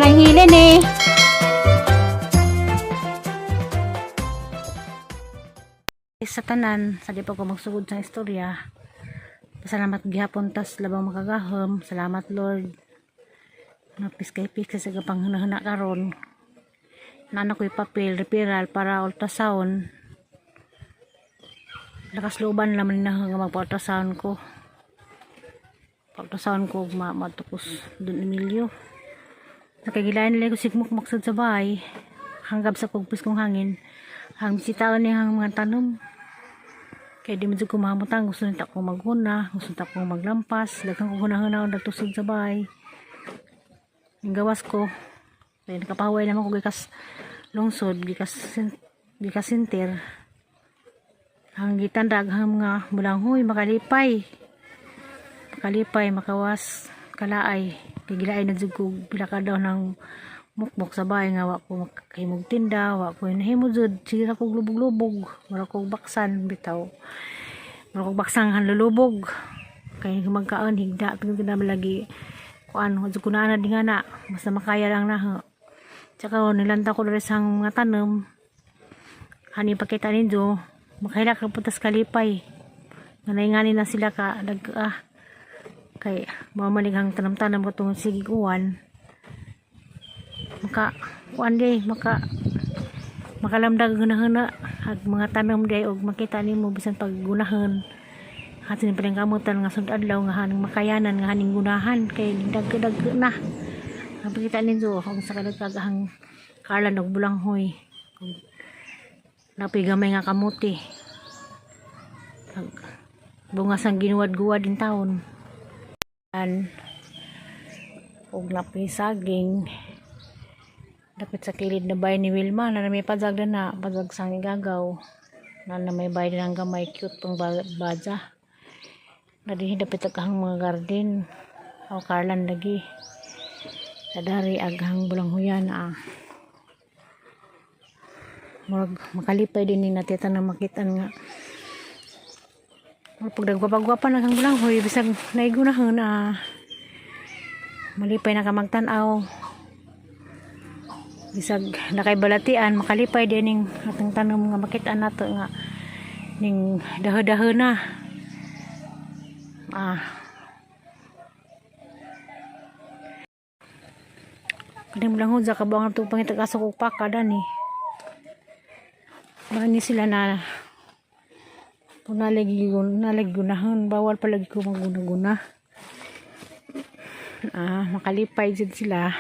Lang hilin eh. Sa tanan, sa di pa ko magsugod sa istorya. Pasalamat gihapon tas labang makagahom. Salamat, Lord. Napis kay pis sa panghunahuna karon. Nana ko'y papel, referral para ultrasound. Lakas looban laman na nga magpa-ultrasound ko. Pa-ultrasound ko matukos Don Emilio. Nakagilayan nila ko sigmok maksud sa bahay. Hanggab sa kugpis kong hangin. Hang bisitaon niya ang mga tanom. Kaya di man jud ko mahamutang. Gusto nita ko maghuna. Gusto nita ko maglampas. Daghang ko hunahuna ang nagtusod sa bahay. Ang gawas ko. Kaya nakapahuway naman ko gikas lungsod, gikas center. Ang gitandag ang mga bulanghoy, makalipay. Makalipay, makawas, kalaay. Kay gilaay na jud ko pila ka daw ng mukmok sa bahay nga wa ko makahimog tinda, wa ko nahimo jud. Sige ra kog lubog-lubog, wala kog baksan bitaw. Wala kog baksang hanlulubog. Kay magkaon higda tungod na lagi kuan jud ko na di nga na basta makaya lang na ha. Tsaka nilanta ko diri sa mga tanom. Hani pakita ninyo, makahila ka putas kalipay. Nga na sila ka nag kay mamalig ang tanam-tanam ko tungod sige uwan. Maka kuan di maka makalamdag hunahuna ag mga tanom di og makita nimo bisan pag gunahon. Hatin pa kamutan nga sund adlaw nga haning makayanan nga haning gunahan kay dag-dag na. Ang pakita ninyo kung sa kadagkagahang karlan og bulanghoy. Napi gamay nga kamuti. Bunga sang ginuwad-guwad din taon. An og napi saging dapit sa kilid na bahay ni Wilma na may pajag na pajag sang igagaw na may bahay din ang gamay cute pang badya na din dapit ang mga garden o karlan lagi sa dari aghang bulanghuyan ah. Murag makalipay din ni natita na makita nga murag pag nagwapagwapa na kang bulanghoy bisag naigunahon ah, malipay na ka magtan-aw bisag nakay balatian makalipay din ning atong tanom nga makita nato nga ning daho-daho na ah. Kaning lang sa kabuang itong pangitag-aso kog paka dani. Bani sila na kung nalagi nalagi gunahon bawal palagi ko maguna-guna. Ah, makalipay jud sila.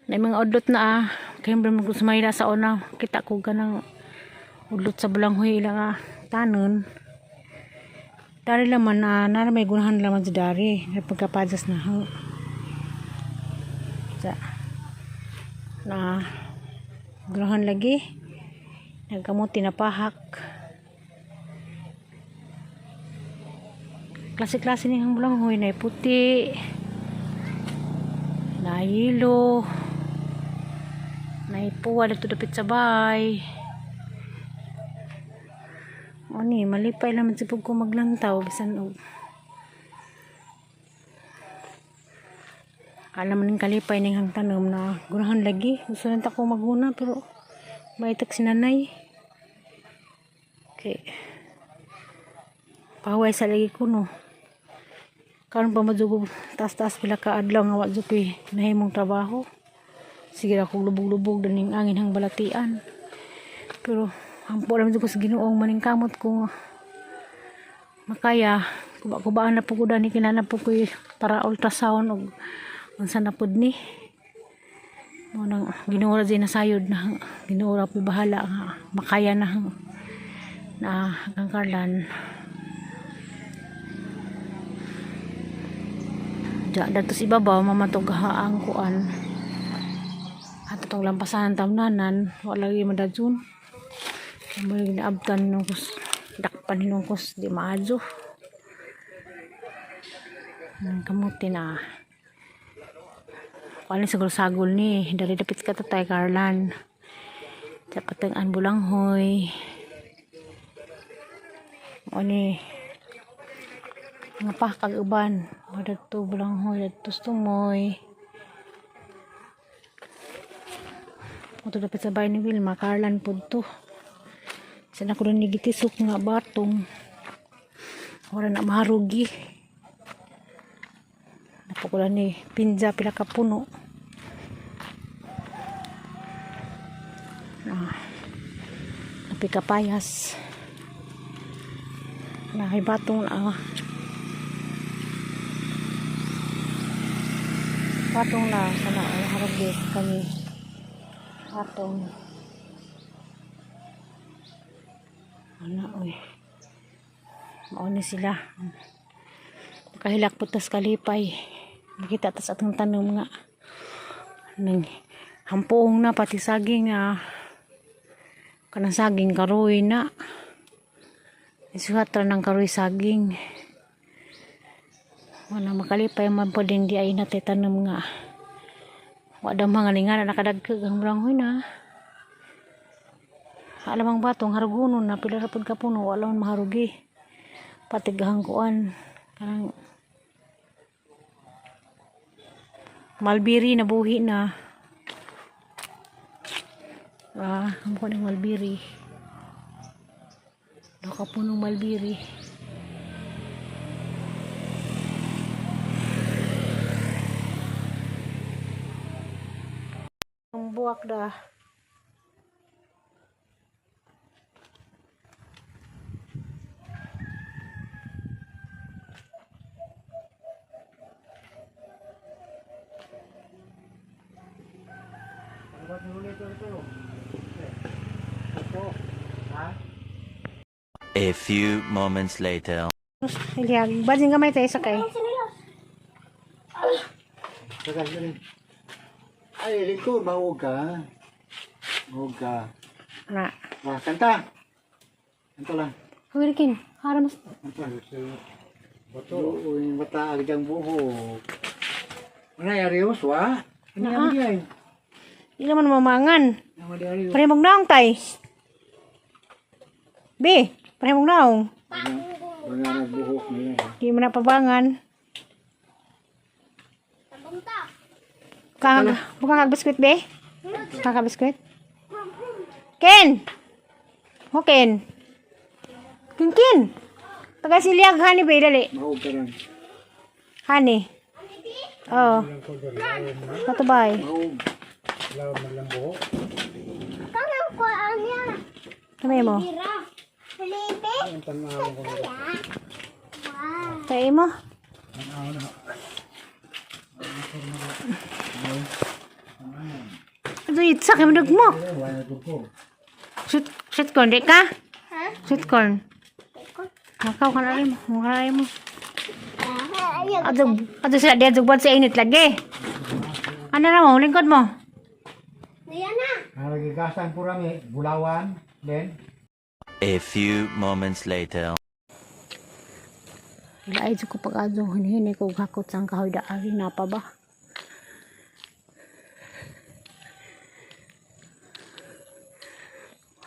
Na mga udlot na ah. Kaya mo sumayla sa una kita ko ganang udlot sa bulanghoy ilang ah, tanon. Dari laman ah, nara may gunahan laman sa dari. Pagkapajas na ho. Sa na gunahan lagi. Nagkamuti na pahak. Klase-klase ni ang bulanghoy na puti, na yelo, na ipuwa dito dapit sa bahay. O ni, malipay naman si ko maglantaw bisan og alam ning kalipay ning hang tanom na gunahan lagi. Gusto na ta ko maguna pero maitak si nanay. Okay. Pahuway sa lagi ko no. Karon pa madugog taas-taas pila ka adlaw nga wa jud ko'y nahimong trabaho. Sige ra kog lubog-lubog daning angin hang balatian. Pero ampo lang jud ko sa Ginoong maningkamot ko makaya kuba-kubaan na po ko dani kinahanglan po ko para ultrasound og unsa na pud ni. Mo nang Ginoo ra jud nasayod na Ginoo ra po bahala nga makaya na na ang karlan. Ja, dadto sa ibabaw mamatog ha ang kuan. Ato tong lampasan tamnanan, wala lagi madadyon. May ginaabtan nung kus dakpan hinung kus di maadyo. Ang kamuti na. Kuan siguro sagol ni, dali dapit ka tatay Carlan. Dapat ang bulanghoy. O ni nga pa kag uban, madadto bulanghoy, dadto tumoy. Moto dapat sa bahay ni Wilma, Carlan po to. Sa nako rin gitisok nga batong. Wala na maharugi. Napakula ni pinja pila ka puno. Ah, napikapayas. Nakay batong na. Ah. Patong na sana ang harugi kami. Patong. Ano oy. Mao ni sila. Makahilak po tas kalipay. Makita tas atong tanom nga. Nang hampuong na pati saging na kanang saging karoy na. Isuhat ra ng karoy saging. Wala makalipay man po din di ay natay tanom nga. Wala mga linga na nakadagkag ang branghoy na. Alam ang batong harugunon na pila ra pud ka puno wala man maharugi. Patigahang kuan kanang malbiri na buhi na. Ah, ang kuan ng malbiri. Duha ka punong malbiri. Ang buwak da. A few moments later. Iliyag, badin gamay tayo sakay. Tagal na rin. Ay, lingkod, mahog ka. Mahog ka. Na. Ah, kanta. Kanta lang. Hawirikin, hara mas. Kanta. Bato. Uy, mata ang buhok. Wala, arios, wa? Ano Naa. yan yan? Di naman mamangan. Ano yan, arios? Pare mong naong tay. B, pare mong naong. Wala na buhok niya. Di mo na pabangan. Kang, buka kag biskwit, be? Kaka biskwit? Ken! Mo Ken. Ken Ken. Taga siliyag hani be dali. Mahog ka rin. Hani. Oo. Patubay. Mahog. Kanang ko niya. Kamay mo. Bira. Felipe. Kaya. Wow. Tayo mo. Ito itsa kay mo mo. Sweet sweet corn di ka? Ha? Sweet corn. Makaw ka na rin mo. Makaw ka mo. Ah, ayaw. Adto adto sila di adto sa init lagi. Ano na mo? Lingkod mo. Ayan na. Naragigasan po rami, bulawan, then, A few moments later. Ilaay ko pag adto hinihini ko hakot sang kahoy da ari na pa ba.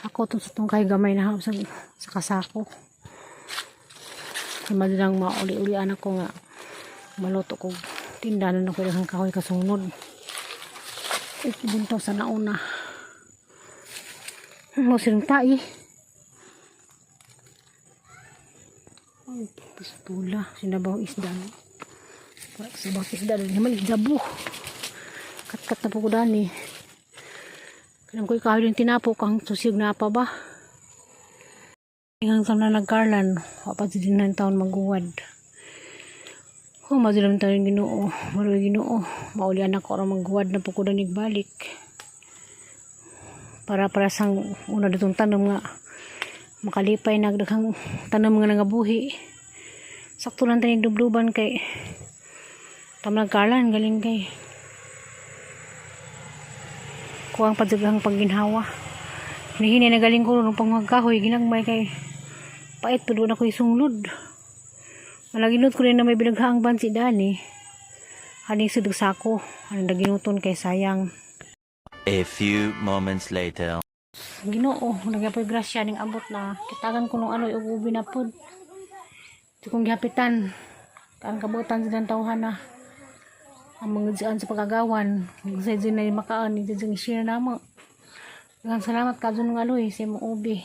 Ako to sa tong kay gamay na sa kasako. Kay madalang mauli-uli anak ko nga maluto ko tinda na ko daghang kahoy kasunod. Ikibuntaw sa nauna. Mo silang tai. Ay, pistula. Sinabaw isda. No? Wala sabaw isda. Dali naman isda. Katkat na po ko dani. Alam ko ikaw yung tinapok ang susig na pa ba? Ingang sa na nagkarlan, wapat din ng taon maguwad. Oh, madilam tayo yung Ginoo. Maroy Ginoo. Mauli anak ko orang magguwad na po ko danig balik. Para sang una ditong tanom nga makalipay na daghang tanom nga nangabuhi. Sakto lang tayo dubduban kay tamlag karlan galing kay kuwang padugahang pagginhawa. Hinihini na galing ko nung pangwagkahoy ginagmay kay pait pa doon ako isunglod. Malaginot ko rin na may binaghaang bansi dani. Haning sudog sako, anong daginuton kay sayang. A few moments later. Ginoo, nagyapoy grasya ning abot na kitagan ko nung ano ug ubi na pod. Di kong gihapitan. Ang kabutan sa tawhan na ang mga diyan sa pagkagawan. Sa dyan na makaan, di dyan share na mo. Daghang salamat kadto ng aloy sa imong ubi.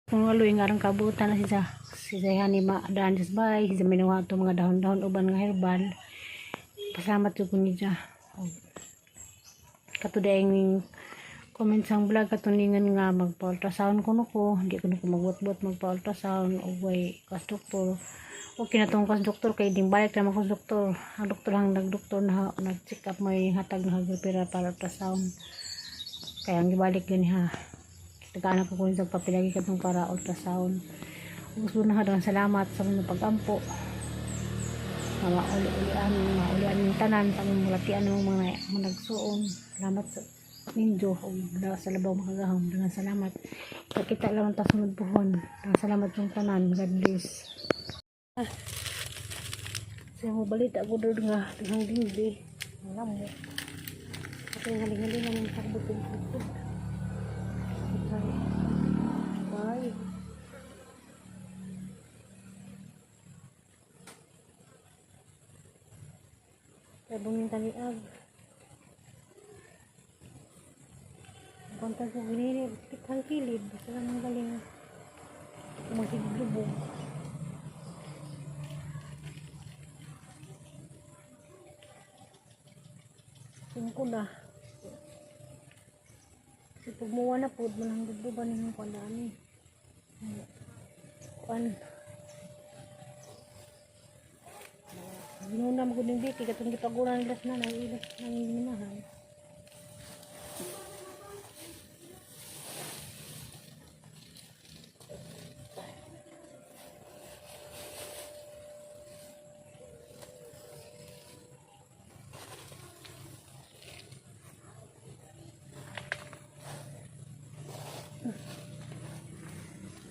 Kung aloy nga arang kabutan na siya si Zayhani ma daan sa bay, siya minuha ato mga dahon-dahon uban nga herbal. Pasalamat jud ko niya. Katudaing comment sang vlog katuningan nga magpa-ultrasound kuno ko, hindi kuno ko magbuot-buot magpa-ultrasound og way kas doktor. Okay na tong kas doktor kay ding balik naman ko sa doktor. Ang doktor ang nagdoktor na nag-check up may hatag na pera para ultrasound. Kaya ang gibalik gani ha. Tagaan ko kun sa papilagi katong para ultrasound. Gusto na daghang salamat sa mga pag-ampo. Nga mauli-ulian, maulian yung tanan sa among mulatian ng mga nagsuon. Salamat sa ninyo ug sa labaw makagahom. Daghang salamat. Kita lang ta sunod buhon. Daghang salamat yung tanan. God bless. Ah. Sa mo balita ko doon nga daghang dingdi. Alam mo. Ako yung haling-haling ang sakbot ng sakbot. Bye. Kaya buming taniag. Konta ko ginili, pitang kilid. Basta lang ang galing. Magsiglubog. Singko na. Kasi pag muwa na po, manang dugduban yung kuan ni. Kuan. Ginuna mo gud biki katong gipagulan ilas na nang ilas nang minahan.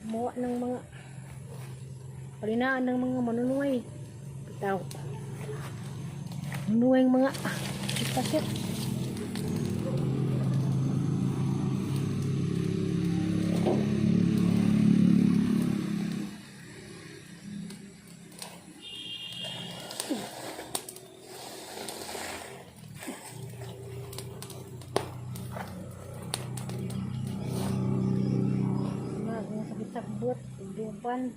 Muwa ng mga palinaan ng mga manunuay. Bitaw. Manunuay ng mga sakit. Mga sakit sa buot, duban.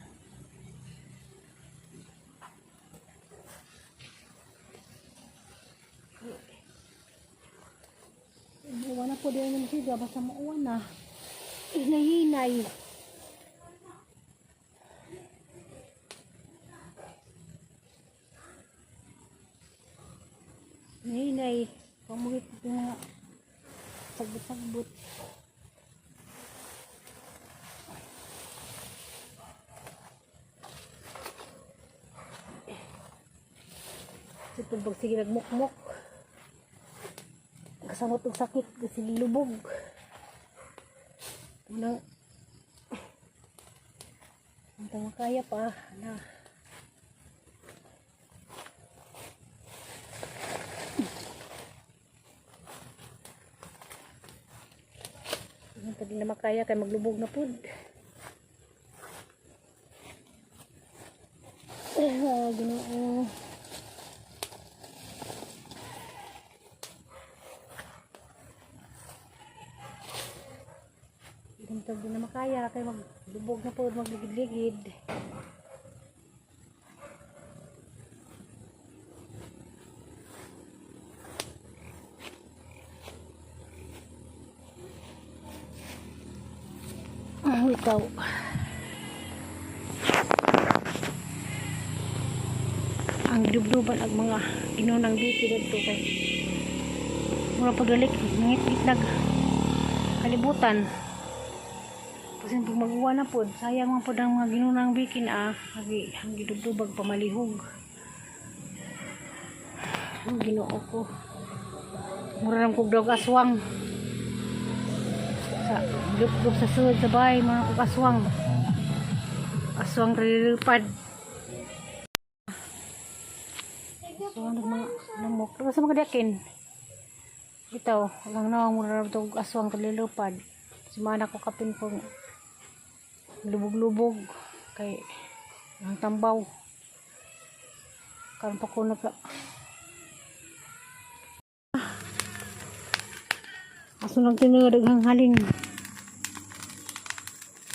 Muwa na po din naman siya, basta mauwan na. Hinay-hinay. Hinay-hinay. Pamuhit yung mga sagbot-sagbot. Sa tubag sige nagmukmok. Kasama itong sakit kasi lubog. Unang ang tama kaya pa na. Ang pag na makaya kay maglubog na pud. Eh, Ginoo. Ganito din na makaya kay maglubog na po, magligid-ligid. Ah, ikaw. Ang dubduban ang mga ginunang dito dito kay mura pagdalik ngit-ngit kalibutan. Kasi pag mag-uwa na pod, sayang man pod ang mga ginunang bikin ah. Agi, ang gidubdubag pamalihog. Ang Ginoo ko. Mura nang kog dog aswang. Sa dubdub sa sulod sa bahay, mga kog aswang. Aswang rilipad. Aswang ng mga lamok. Pero sa mga dakin. Bitaw, ang nawang mura nang dog aswang rilipad. Sumana ko kapin kong lubog-lubog kay ang tambaw karon pa ko nagka. Aso nang tinuod daghang halin.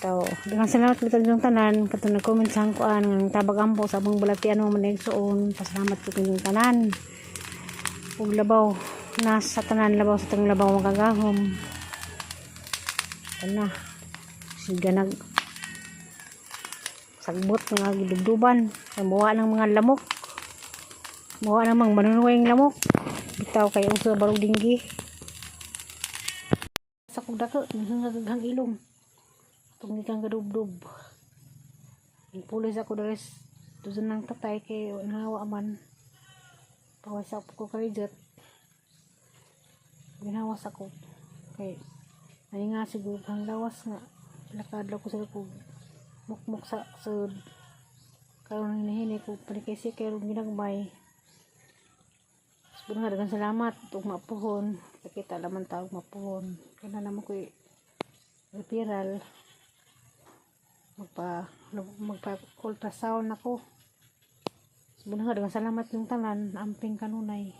Taw, daghang salamat po inyong tanan katong nag-comment sa kuan ng tabag ampo sa among balatian mo manigsuon. Pasalamat po inyong tanan. Ug labaw na sa tanan, labaw sa tang labaw makagahom. Ana. Siga nag sagbot nga gidubduban, muwa ng mga lamok. Muwa ng mga manunuwing lamok. Bitaw kay uso barog dinggi. Sa kong dako, naghangang ilong. Itong kang gadubdub. Pulis ako dares doon ng tatay kay nahawa man. Pawas ako ko karijot. Ginawas ako. Kay ay nga siguro ang lawas nga. Lakad ko sa ko mukmuk sa sud. Karon hinihini ko panikisi kay rong ginagmay. Siguro nga daghang salamat ug mapuhon. Nakita laman tawag mapuhon. Kana naman ko'y referral magpa ultrasound ako. Siguro nga daghang salamat yung tanan amping kanunay.